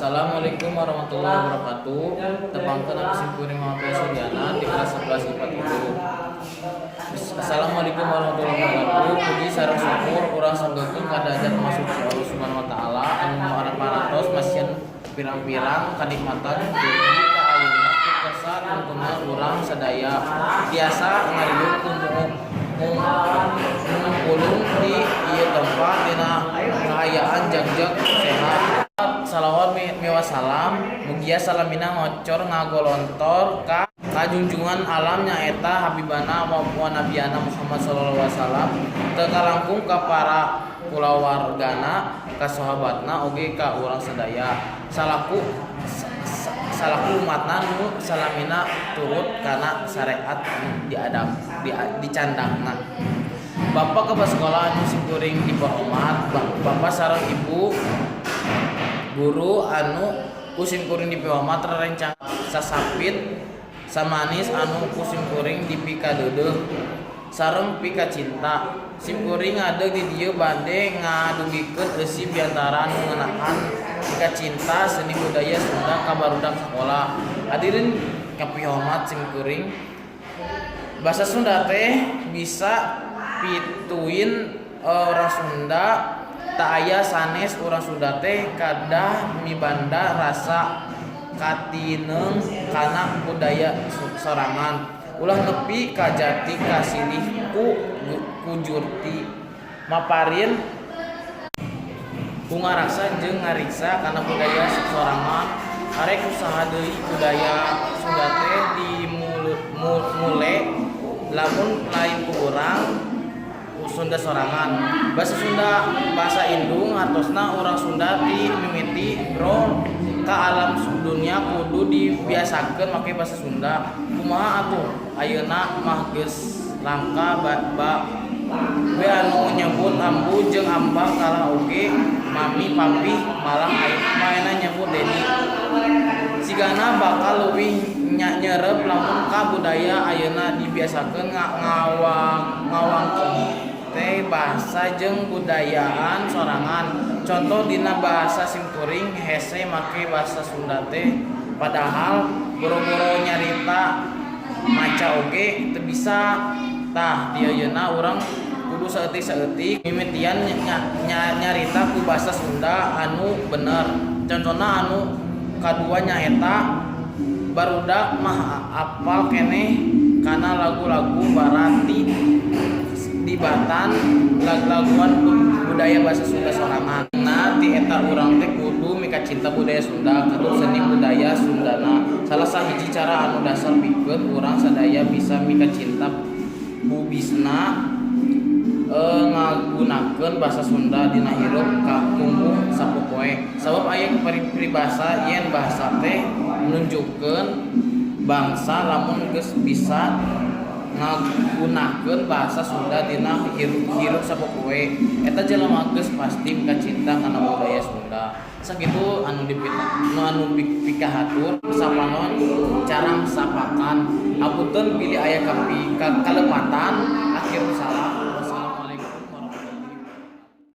Assalamualaikum warahmatullahi wabarakatuh. Tepangkeun, abdi simkuring Muhammad Suryana di kelas 11 IPA 3. Assalamualaikum warahmatullahi wabarakatuh. Puji sareng syukur urang sanggakeun ka zat Maha Suci Allah Subhanahu wa Taala anu parantos masihan pirang-pirang kanikmatan dugi ka ayeuna ku kersa tuntunan urang sadaya tiasa ngariung ngumpulung di ieu tempat dina kaayaan jagjag sehat. Salawat miwah salam mugia salamina ngocor ngagolontor ka kajunjungan alam, nyaeta habibana wa nabiyana Muhammad sallallahu alaihi wasallam, teu kalangkung ka para kulawargana, ka sahabatna, oge ka urang sadaya salaku salaku umatna nu salamina turut kana syariat nu diadab di, dicandakna. Bapak kepala sekolah anu simkuring dihormat, Bapak sareng Ibu guru anu ku simkuring dipihormat, rerencang sasapit samanis anu ku simkuring dipikadeudeuh sareng pikacinta. Simkuring ngadeg di dieu bade ngadugikeun eusi biantara anu ngeunaan pikacinta seni budaya Sunda ka barudak sakola. Hadirin kapihormat simkuring, bahasa Sunda teh bisa pituin orang Sunda, teu aya sanes urang Sunda teh kadah mibanda rasa katineung kana budaya sorangan, ulah nepi ka jati kasilih ku jurti maparin ku ngarasa jeung ngariksa kana budaya sorangan. Arek usaha deui budaya Sunda teh dimule lamun lain ku urang Sunda sorangan? Bahasa Sunda bahasa indung, hartosna urang Sunda ti mimiti bro ka alam dunia kudu dibiasakeun make bahasa Sunda. Kumaha atuh ayeuna mah geus langka ba, ba we anu nyebut ambu jeung ambah, kalah oge mami papi, malah ayeuna nyebut dedi. Sigana bakal leuwih nyerep lamun ka budaya ayeuna dibiasakeun ngawangkong teh bahasa jeung budayaan sorangan. Contoh dina bahasa simkuring hese make bahasa Sunda teh, padahal boro-boro nyarita, maca oge teu bisa. Tah, di ayeuna urang kudu saeutik-saeutik mimitian nyarita ku bahasa Sunda anu bener. Contohna anu kadua nyaeta barudak mah apal keneh kana lagu-lagu barat ti dibatan lag-laguan budaya bahasa Sunda sorangan. Nah, ti eta urang teh kudu mikacinta budaya Sunda, katut seni budaya Sundana. Salah sahiji cara anu dasar pikeun urang sadaya bisa mikacinta bubisna ngagunakeun bahasa Sunda dina hirup katumbuh sapopoe. Sabab aya peribahasa yen bahasa teh nunjukkeun bangsa. Lamun geus bisa ngagunakeun bahasa Sunda dina hirup sapopoe, eta jelema geus pasti mikacinta kana budaya Sunda. Sakitu anu dipita nu anu pikahatur sapanon carang sapakan. Hapunten bilih aya kalepatan.